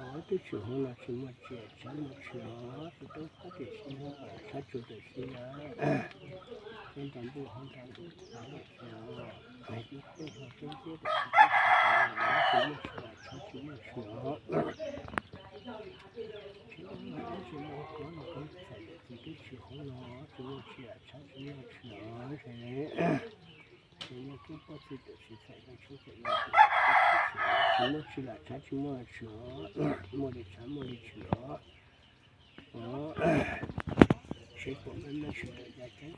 Twb tsis hauv los tsis muaj tsiaj tshav muaj tshwm os, tsis tau pab tiam sis no tshav tsuag tiam sis na. Peb nrog ntuj hauv nrog ntuj tshav muaj tshwm os. Hais tib teb hlo teb tiab tiam sis teb tsis hauv los tsis muaj tsiaj tshav tsis muaj tshwm os. Tsis muaj dab tsi no kov no kov txhais tiam sis twb tsis hauv los tsis muaj tsiaj tshav tsis muaj tshwm os. Ces yog kub pob txwv tiam sis txhais no tshoob txhais no tsis muaj tsis lam tshav tsis muaj tshwm os, muaj li tshav muaj li tshwm os. Tsis pom meej meej tshwm tawm ya ceeb.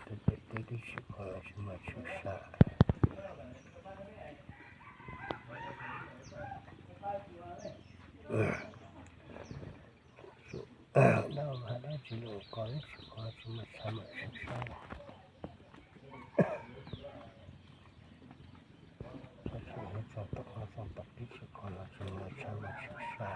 Teb twb tsis kho los tsis muaj tshwm sa. Dab ha dab tsis los kho twb tsis kho tsis muaj tshav muaj tshwm sa. Txog txog tom txog tom twb tsis kho los tsis muaj tshav muaj tshwm sa.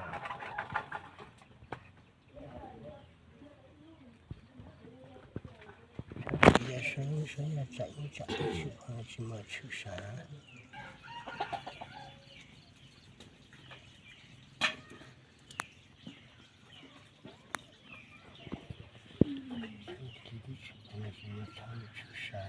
Tsis yog sab sab yog tsam ib tsam twb tsis kho tsis muaj tshwm sa. Tsis muaj tshav muaj tshwm sa.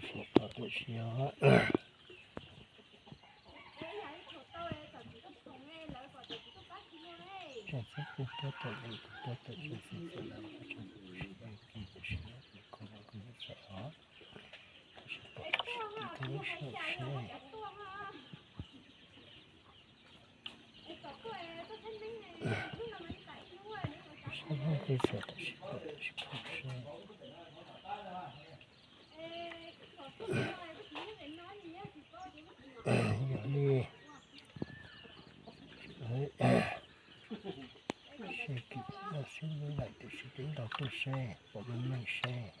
Siab tom tiam sis os. Tseem txhob kuj tuab tawm li kuv tuab tawm tseem txhob txawm lawm, tseem kuv siab kis tiam sis kuv yuav txawm os. Tab sis pom tab sis tib tug lub sij hawm seb. Sab hnub twb txawm tam sim pom tam sim pom seb. Yog li seb kim no xwb lub laim tiam sis twb ntaus tuaj seb pom meej meej seb.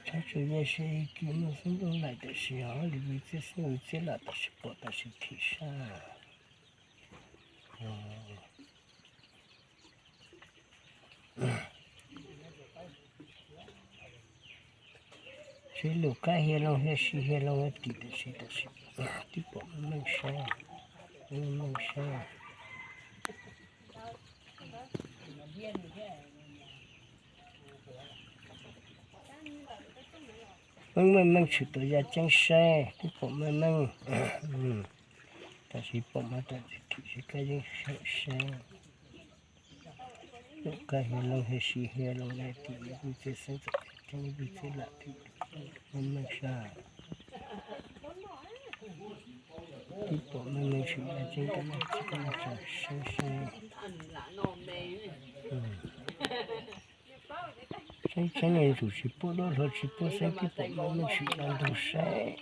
Tshav tsuag yog seb kim no xwb lub laim tiam sis ho li vwm txiab xwb vwm txiab lam tam sim pom tam sim thim sab. Seb lus kab hia loo hia si hia loo tim tiam sis tam sim twb pom meej meej seb, meej meej seb. Meej meej meej tshwm tau ya ceeb seb, twb pom meej meej. Tam sim pom mas tam sim thim seb kab yeeb seb. Lus kab hia loo hia si hia loo tim vwm txiab xwb txawm ceeb vwm txiab lam tim meej meej seb. Twb pom meej meej tshwm ya ceeb kab yeeb txib kab yeeb tsa seb seb. Tseeb tseeb yuav tsum tsis pub duab hluav tsis pub xeeb twb pom meej meej tshwm ya ntug seb.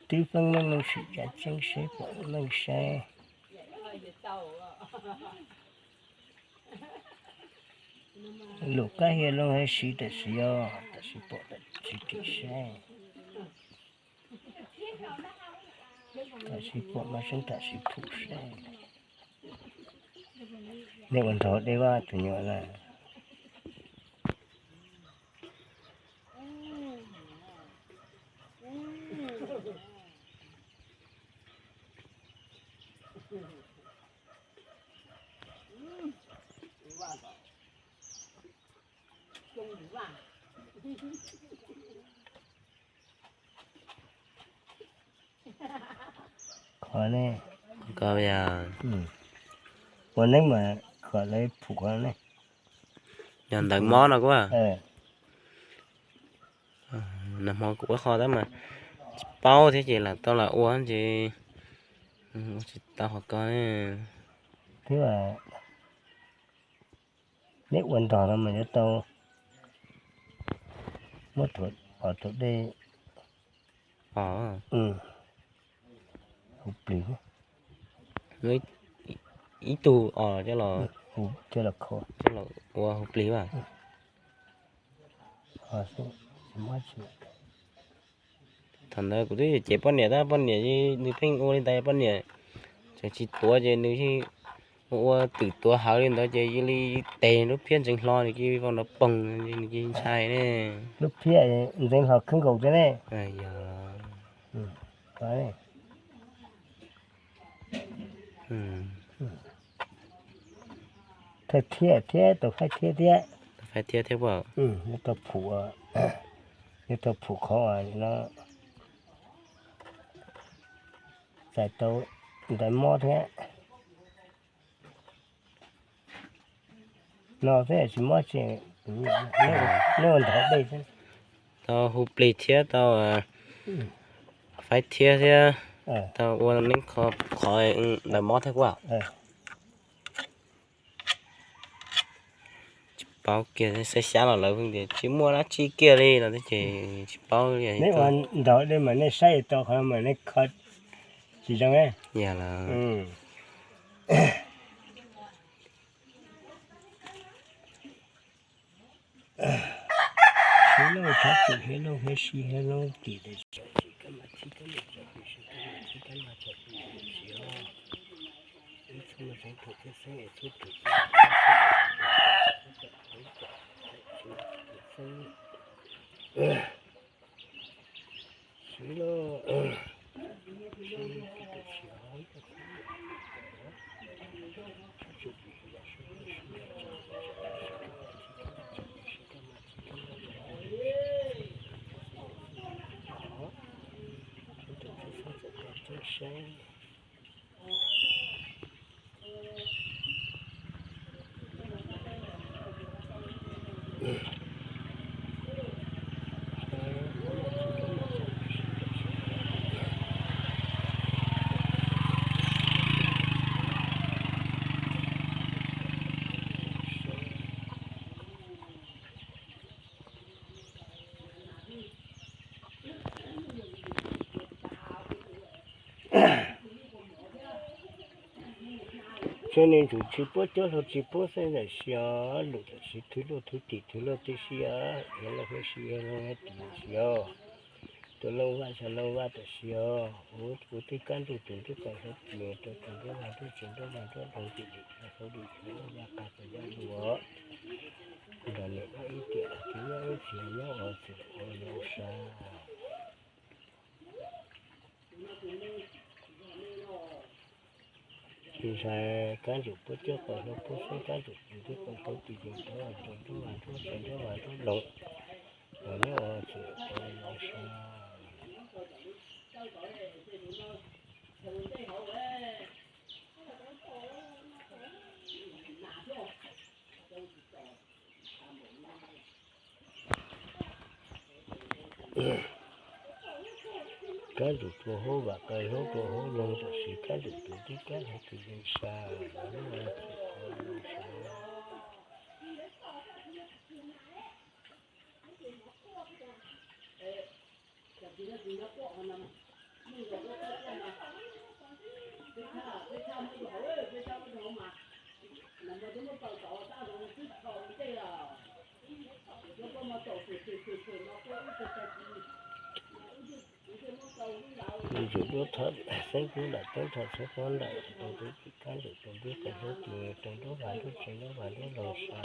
Twb pheej meej meej tshwm ya ceeb seb pom meej seb. Lus kab hia loo hia si tam sim yog tam sim pom tam sim thim seb. Tam sim pom mas seb tam sim pum seb. Nej ua nrog deb vaj tus nyuam na. Qhov ne, ua neeb mas kom lawv pum qhov ne. Yog ntawv mob no kuj, nag hmo kuv ua qhov tab mas tsis paub thiab ces lam tau lam ua ces ua tsis tau qhov ko. Twb neb ua nrog no mas yuav tau muab os thaum dej os, hu plig, ib tug os coj los, coj los ua hu plig as. Thaum ntawd kuv twb cem poj niam tab poj niam nws pheej ua li ntawd, poj niam tseem tsis tuav ces nws ua ua twm tuav hawv li ntawd ces cia li tes lub phiab ntxeev hlo nws cia li vau nrov poog, nws cia li ntshai ne. Lub phiab ntxeev hlo khwb nkaus thiab ne. Thawj thiab thiab tau faib thiab thiab. Faib thiab thiab, yuav tau pum, yuav tau pum qhov no txais tau ntawv mob thiab. No xwb tsis mob tsis, nej ua nrog dej xwb. Tau hu plig thiab tau faib thiab thiab tau ua neeb qhov ntawv mob thiab kuj. Tsis paub kiag, saib xyab los lawv tias tsis muaj dab tsi kiag li no ces tsis paub li. Nej ua nrog dej mas nej saib tau qhov mas nej kho tsis zoo. Yog lawm. Siab loj tshab pum, siab loj thiab si, siab loj tim, Txhua neeg tsum tsis paub cov hluas tsis paub xeeb tam sim os, lus tam sim thwv luaj thwv tim thwv luaj tib si os, yog loj thiab si yog loj thiab tim tam sim os. Tus Looj Vaj xyov Looj Vaj tam sim os, kuv twb kab ntuj tus ntuj kom hlob tias rau tus ntuj vaj ntuj tsev ntuj vaj ntuj doog tim tim hauv dim Looj Vaj qab kom yaj luas. Nrog niam nyob ib tiam, txiv nyob ib txhis, nyob ua txwm ua yau sab. Ntshai kab ntsum puab cog qos hlua puab xeeb, kab ntsum tus twb qos hlua tus yees rov los rau nruab vaj nruab tsev nruab vaj nruab loog, los nyob ua txwm ua yau sab. Kab ntsum rua hauv vam, qe hauv rua hauv loog, tam sis kab ntsum tus twb kab hlua tus yees sab. Ntsuam duab thov xeeb kub lam teeb thov xeeb pob ntawm rau tub tsis kab ntsuam rau ntuj kom hlub tus rau ntuj vas ntuj tsev ntuj vas ntuj laus sa.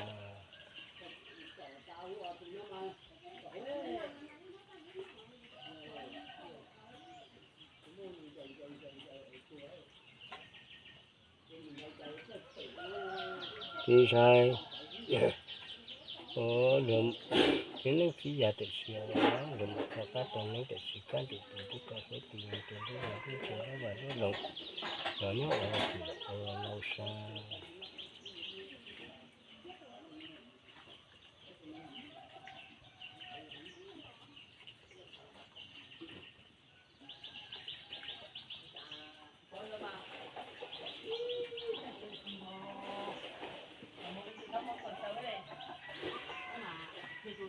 Tsis ntshai, tib neeg txib yam tam sim, luag mus txog qab tau neeb tam sim kab ntsuam tus ntuj kom hlub tus rau ntuj vas ntuj tsev ntuj vas ntuj laus, los nyob ua tim ua laus sa. Tus no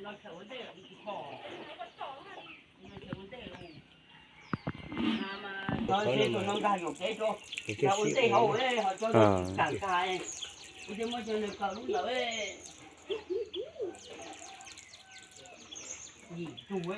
nkag yuam kev rau, nkag ua ntej hauv, ho tso rau kam nkag, kuv thiaj muab cov nws kaw lub ntawd. Yim tug.